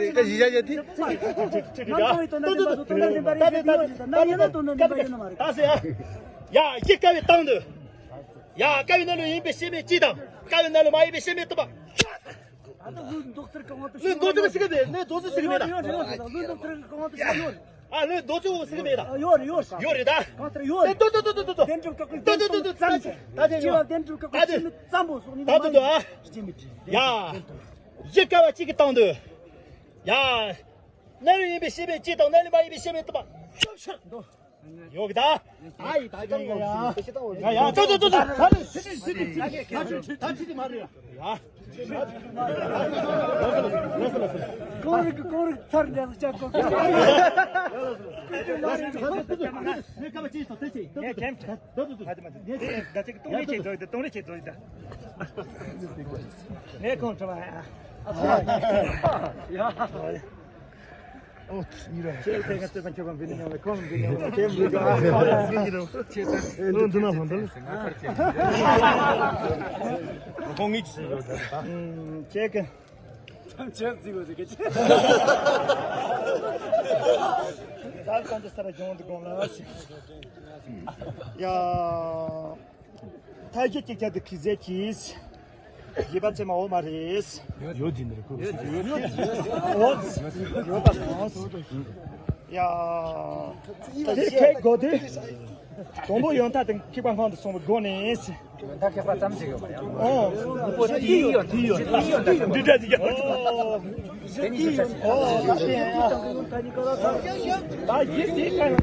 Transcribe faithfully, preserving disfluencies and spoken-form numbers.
རེད། ད་གཞི་བཞག་ཡོད་དེ། ནམ་གང་ཡིན་དོན་དམ་བདེན་པ་སོགས་དོན་དམ་བདེན་པ་རེད་ཟེར་དུས་ཡོད་རེད། ད་ནམ་ཡིན་ན་དོན་དམ་བདེན་པ་ཡོད་ནི་མ་རེད། ད་ཟེར་ཡ། ཡ་གཞི་དཀའ་བའི་སྟེང་དུ། ཡ་དཀའ་བའི་ནང་ལ་ཡིན་པའི་སེམས་མེད་གཅིག་དང་། དཀའ་བའི་ནང་ལ་མ་ཡིན་པའི་སེམས་མེད་གཏུམ་པ། ད་ལྟ་ལུས་མདོག་མཚར་གང་དུ་ལུས་མདོག་མཚར་ཞིག་མེད། ལུས་མདོག་མཚར་ཞིག་མེད་ད། ཡོད་རེད། ཡོད་རེད། ལུས་མདོག་མཚར་གང་དུ་ཞིག་ཡོད་རེད། ཨ་ལུས་མདོག་མཚར་ཞིག་མེད་ད། ཡོད་རེད། ཡོད་རེད། ཡོད་རེད་ད། གང་ལྟར་ཡོད་རེད། ཏོ་ཏོ་ཏོ་ཏོ་ཏོ། བདེན་གྲུབ་བཀའ་བཀོད་ཏོ་ཏོ་ཏོ་ཏོ། ཙམ་ཞིག་ད་དེ་ཡོད། བདེན་གྲུབ་བཀའ་བཀོད་ད་དེ་ཙམ་པོ་སོགས་ནི་ད་དེ་ཏོ། ཡ། གཞི་དཀའ་བ་གཅིག་གི་སྟེང་དུ། ཡ། རྣམ་རིག་ཡིན་པའི་སེམས་མེད་གཅིག་དང་། རྣམ་རིག་མ་ཡིན་པའི་སེམས་མེད་གཏུམ་པ། ཡོད་གི་ད། ཨ་ཡི་ད་ཀྱང་ཡ། ཡ་ཡ་ཏོ་ཏོ་ཏོ་ཏོ། ད་ནི་སི་ཏི་སི་ཏི་ད་ཅི་ད་ཅི་ཏི་མ་རེད་ཡ། ཡ། གོང་རིག་གོང་རིག་ཚར་འདྲ་ལ་ཅག་གོ། ངས་ཀ་བ་ཅི་སོ་ཏེ་ཅི་ཏོ་ཏོ་ཏོ། ཏོ་ཏོ་ཏོ། ངས་ཀྱང་ད་ཅིག་ཏོང་རེ་ཅིག་བཟོ་ཡི་ད། ཏོང་རེ་ཅིག་བཟོ་ཡི་ད། ངས་ཁོང་ཁྲོ་བ་ཡ། ཁྱེད་ཚེ་ག་ཚེ་དང་ཁྱོད་གང་བི་ནི་ཉོ་བའི་ཁོང་བི་ནི་ཉོ་བའི་ཁྱེད་བི་ནི་ཉོ་བའི་ཁྱེད་ཚེ་འདི་ན་ཧོན་དུ་ཁོང་ངིས་ཟེར་ཡོད་ད། ཁྱེད་ཀྱི་ཁྱེད་ཚིག་གོ་ཟེར་གི་ད་ཀང་ཏི་ས་ར་ཇོང་དུ་གོང་ལ་ཡ། ཐ་ཤལ་གྱི་ཁྱད་དུ་ཁི་ཟེར་གྱིས། ཡིད་པ་ཚེ་མ་འོ་མ་རེད། ཡོད་ཀྱི་འདིར་ཁུ། འོ། ཡོད་པ་དང་། ཡ། དེ་ཁའི་སྒོ་དེ། དང་པོ་ཡོན་མཐའ་དང་ཁེགས་པ་སྔོན་དུ་སོང་བའི་སྒོ་ནས། ཡོན་མཐའ་ཁེགས་པ་ཙམ་ཞིག་ཡོད་པ་ཡང་། ཨོ། དེའི་ཡོན་མཐའ། དེའི་ཡོན་མཐའ། འདི་འདྲ་ཞིག་ཡོད། ཨོ། དེ་ཡོན་མཐའ། ད་ཡིད་དེ་ཁ་ཡོད།